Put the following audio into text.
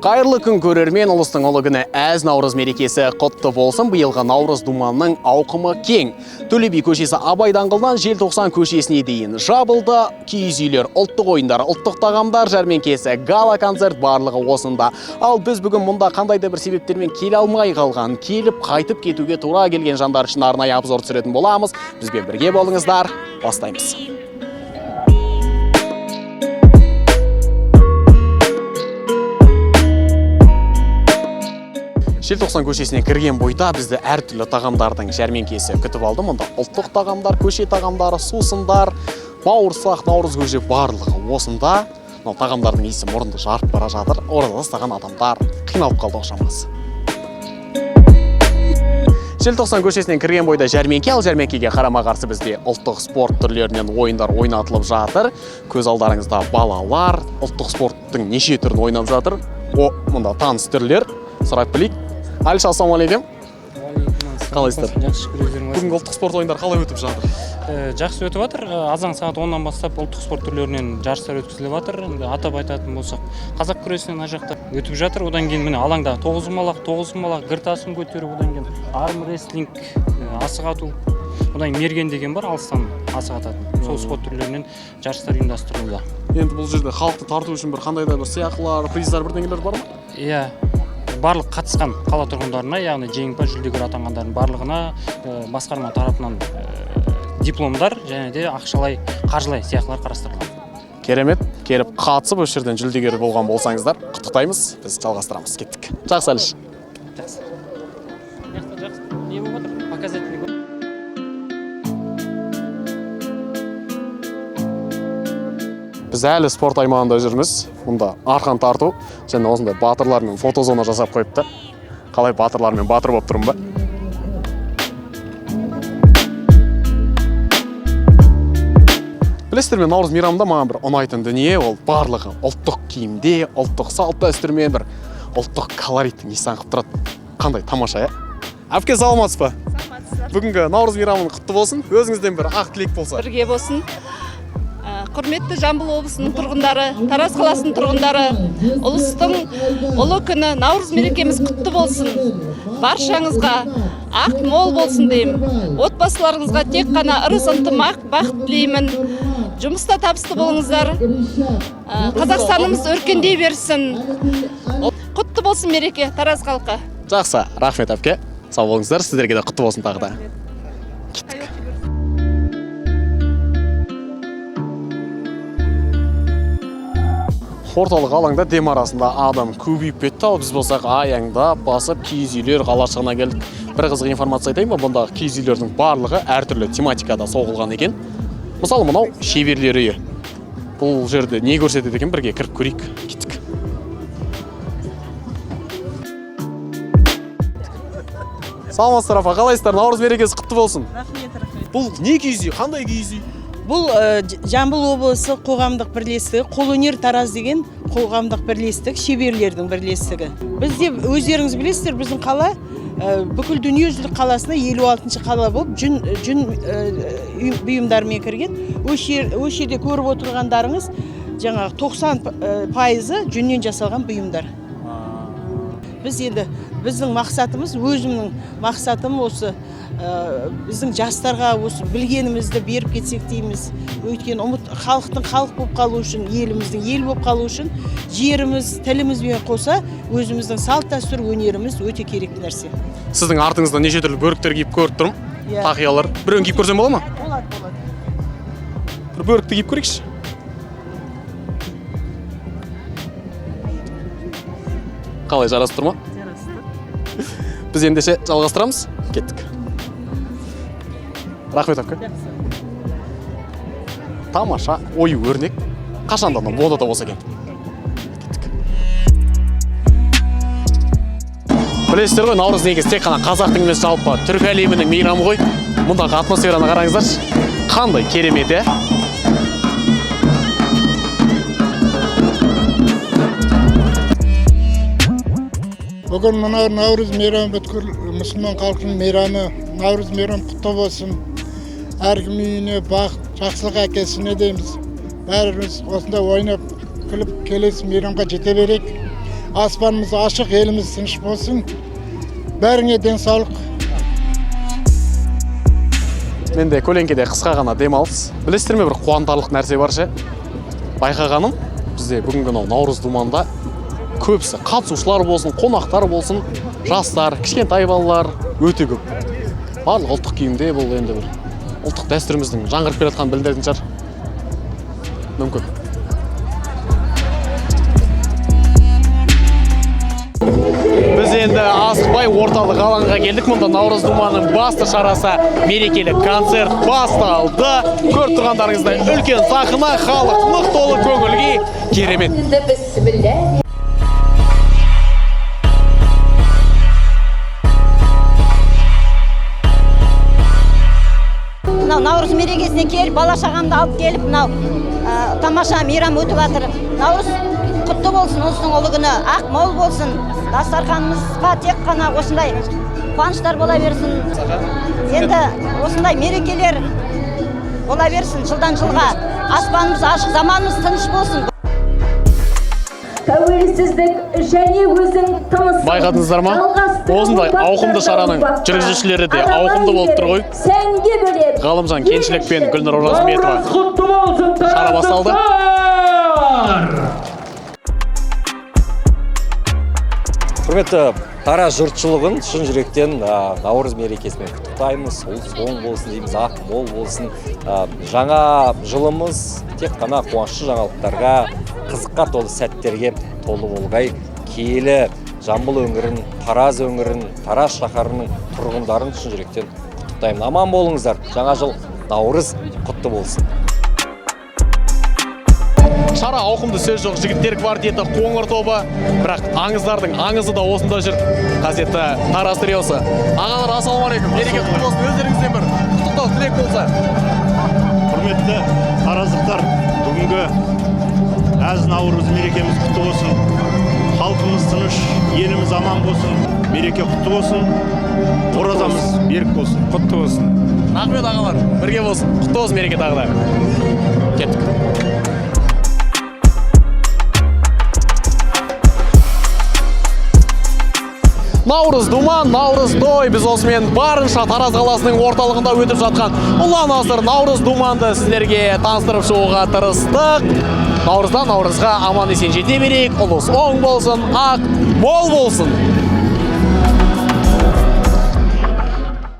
Қайырлы күн көрермен, ұлыстың ұлы күні әз Наурыз мерекесі құтты болсын. Биылғы Наурыз думанның ауқымы кең. Төле би көшесі Абай даңғылынан Желтоқсан көшесіне дейін жабылды. Киіз үйлер, ұлттық ойындар, ұлттық тағамдар жәрмеңкесі, гала концерт барлығы осында. Ал біз бүгін мұнда қандай да бір себептермен келе алмай қалған, келіп қайтып кетуге тура келген жандар үшін арнайы обзор түсіретін боламыз. Бізбен бірге болыңыздар. Бастаймыз. Желтоқсан көшесіне кірген бойда бізді әртүрлі тағамдардың жәрмеңкесі күтіп алды. Мұнда ұлттық тағамдар, көше тағамдары, сусындар, бауырсақ, наурыз көже барлығы осында. Мынау тағамдардың иісі мұрынды жарып бара жатыр. Ораза ұстаған адамдар қиналып қалды шамасы. Желтоқсан көшесінен кірген бойда жәрмеңке, ал жәрмеңкеге қарама-қарсы бізде ұлттық спорт түрлерінен ойындар ойнатылып жатыр. Көз алдарыңызда балалар ұлттық спорттың неше түрін ойнап жатыр. О, мұнда таныс түрлер. Сұрап білейік. Алиша, ассалаумағалейкум. Қалайсыздар? Жақсы, шүкір, өздерің. Бүгінгі ұлттық спорт ойындары қалай өтіп жатыр? Жақсы өтіп жатыр. Азан сағат 10-нан бастап ұлттық спорт түрлерінен жарыстар өткізіліп жатыр. Енді атап айтатын болсақ, қазақ күресінен ар жақта өтіп жатыр. Одан кейін міне алаңда тоғызқұмалақ, гір тасын көтеру, одан кейін армрестлинг, асық ату, одан кейін мерген деген бар, алыстан асық ататын. Сол спорт түрлерінен жарыстар ұйымдастырылуда. Енді бұл жерде халықты тарту үшін бір қандай да бір сыйақылар, приздар, бірдеңелер бар ма? Иә, барлық қатысқан қала тұрғындарына, яғни жеңімпаз, жүлдегер атанғандардың барлығына басқарма тарапынан дипломдар және де ақшалай, қаржылай сыйақылар қарастырылған. Керемет. Келіп қатысып осы жерден жүлдегер болған болсаңыздар, құттықтаймыз. Біз жалғастырамыз. Кеттік. Жақсы, Алиш. Жақсы. Жақсы, жақсы. Не болып жатыр? Показательный. Біз әлі спорт аймағында жүрміз. Мұнда арқан тарту және осындай батырлармен фотозона жасап қойыпты. Қалай, батырлармен батыр болып тұрмын ба? Білесіздер ме, Наурыз мейрамында маған бір ұнайтын дүние ол барлығы ұлттық киімде, ұлттық салт дәстүрмен, бір ұлттық колориттің иісі аңқып тұрады. Қандай тамаша, иә? Әпке, саламатсыз ба? Саламатсыздар. Бүгінгі Наурыз мейрамын құтты болсын. Өзіңізден бір ақ тілек болса. Бірге болсын. Құрметті Жамбыл облысының тұрғындары, Тараз қаласының тұрғындары, ұлыстың ұлы күні Наурыз мерекеміз құтты болсын. Баршаңызға ақ мол болсын деймін. Отбасыларыңызға тек қана ырыс, ынтымақ, бақыт тілеймін. Жұмыста табысты болыңыздар. Қазақстанымыз өркендей берсін. Құтты болсын мереке, Тараз халқы. Жақсы, рахмет, әпке. Сау болыңыздар, сіздерге де құтты болсын тағы да. Кеттік. Орталық алаңда дем арасында адам көбейіп кетті, ал біз болсақ аяңдап басып киіз үйлер қалашығына келдік. Бір қызық информация айтайын ба, бұндағы киіз үйлердің барлығы әртүрлі тематикада соғылған екен. Мысалы, мынау шеберлер үйі. Бұл жерде не көрсетеді екен, бірге кіріп көрейік. Кеттік. Саламатсыздар, апа, қалайсыздар? Наурыз мерекесі құтты болсын. Рахмет, рахмет. Бұл не киіз үй? Қандай киіз үй? Бұл Жамбыл облысы қоғамдық бірлестігі, қолөнер Тараз деген қоғамдық бірлестік, шеберлердің бірлестігі. Бізде өздеріңіз білесіздер, біздің қала бүкіл дүниежүзілік қаласына 56-шы қала болып жүн бұйымдарымен кірген. Осы жерде көріп отырғандарыңыз жаңағы 90 пайызы жүннен жасалған бұйымдар. Біз енді біздің мақсатымыз, өзімнің мақсатым осы, біздің жастарға осы білгенімізді беріп кетсек дейміз. Өйткені ұмыт халықтың халық болып қалу үшін, еліміздің ел болып қалу үшін жеріміз, тілімізбен қоса өзіміздің салт дәстүр өнеріміз өте керекті нәрсе. Сіздің артыңызда неше түрлі бөріктер киіп көріп тұрмын. Иә. Тақиялар. Біреуін киіп көрсем бола ма? Болады, болады. Бір бөрікті киіп көрейікші. Қалай, жарасып тұр ма? Жарасты. Біз ендеше жалғастырамыз. Кеттік. Рахмет, әпке. Тамаша ою өрнек. Қашан да мынау модада болса екен. Кеттік. Білесіздер ғой, Наурыз негізі тек қана қазақтың емес, жалпы түркі әлемінің мейрамы ғой. Мұндағы атмосфераны қараңыздаршы. Қандай керемет, ә? Бүгін мына Наурыз мейрамы, бүткіл мұсылман халқының мейрамы. Наурыз мейрамы құтты болсын. Әркім үйіне бақыт, жақсылық әкелсін дейміз. Бәріміз осында ойнап, күліп келесі мейрамға жете берейік. Аспанымыз ашық, еліміз тыныш болсын. Бәріңе денсаулық. Менде көлеңкеде қысқа ғана демалыс. Білесіздер ме, бір қуантарлық нәрсе бар ше. Байқағаным, бізде бүгінгі мынау Наурыз думанда көбісі қатысушылар болсын, қонақтар болсын, жастар, кішкентай балалар өте көп. Барлық ұлттық киімде, бұл енді бір ұлттық дәстүріміздің жаңғырып келе жатқанын білдіретін шығар. Мүмкін. Біз енді асықпай орталық алаңға келдік. Мұнда Наурыз думанның басты шарасы мерекелік концерт басталды. Көріп тұрғандарыңыздай, үлкен сахна, халық лық толы, көңіл күй керемет. Бісміллә. Мынау Наурыз мерекесіне келіп, бала шағамды алып келіп, мынау тамаша мейрам өтіп жатыр. Наурыз құтты болсын, ұлыстың ұлы күні ақ мол болсын, дастарханымызға тек қана осындай қуаныштар бола берсін. Енді осындай мерекелер бола берсін жылдан жылға. Аспанымыз ашық, заманымыз тыныш болсын. Тәуелсіздік және өзің тынысың. Байқадыңыздар ма? Жалғастыру Осындай ауқымды шараның ұрпаққа. жүргізушілері де Аралай ауқымды болып тұр ғой. Сәнге бөлеп. Ғалымжан Кеншілік пен Гүлнұр Оразметова. Құтты болсын, Шара басталды. Құрметті Тараз жұртшылығын шын жүректен Наурыз мерекесімен құттықтаймыз. Ұлыс оң болсын дейміз, ақ мол болсын. Жаңа жылымыз тек қана қуанышты жаңалықтарға, қызыққа толы сәттерге толы болғай. Киелі Жамбыл өңірін, Тараз өңірін, Тараз шаһарының тұрғындарын шын жүректен құттықтаймын. Аман болыңыздар. Жаңа жыл, Наурыз құтты болсын. Шара ауқымды, сөз жоқ. Жігіттер квартеті, Қоңыр тобы, бірақ аңыздардың аңызы да осында жүр. Қасиетті Тараз триосы. Ағалар, ассалаумағалейкум. Мереке құтты болсын. Өздеріңізден бір құттықтау тілек болса. Құрметті тараздықтар, бүгінгі әз Наурыз мерекеміз құтты болсын. Халқымыз тыныш, еліміз аман болсын. Мереке құтты болсын. Оразамыз берік болсын. Құтты болсын. Рахмет, ағалар, бірге болсын. Құтты болсын мереке тағы да. Кеттік. Наурыз думан, наурыз той. Біз осымен барынша Тараз қаласының орталығында өтіп жатқан ұлан асыр Наурыз думанды сіздерге таныстырып шығуға тырыстық. Наурыздан наурызға аман есен жете берейік. Ұлыс оң болсын, ақ мол болсын.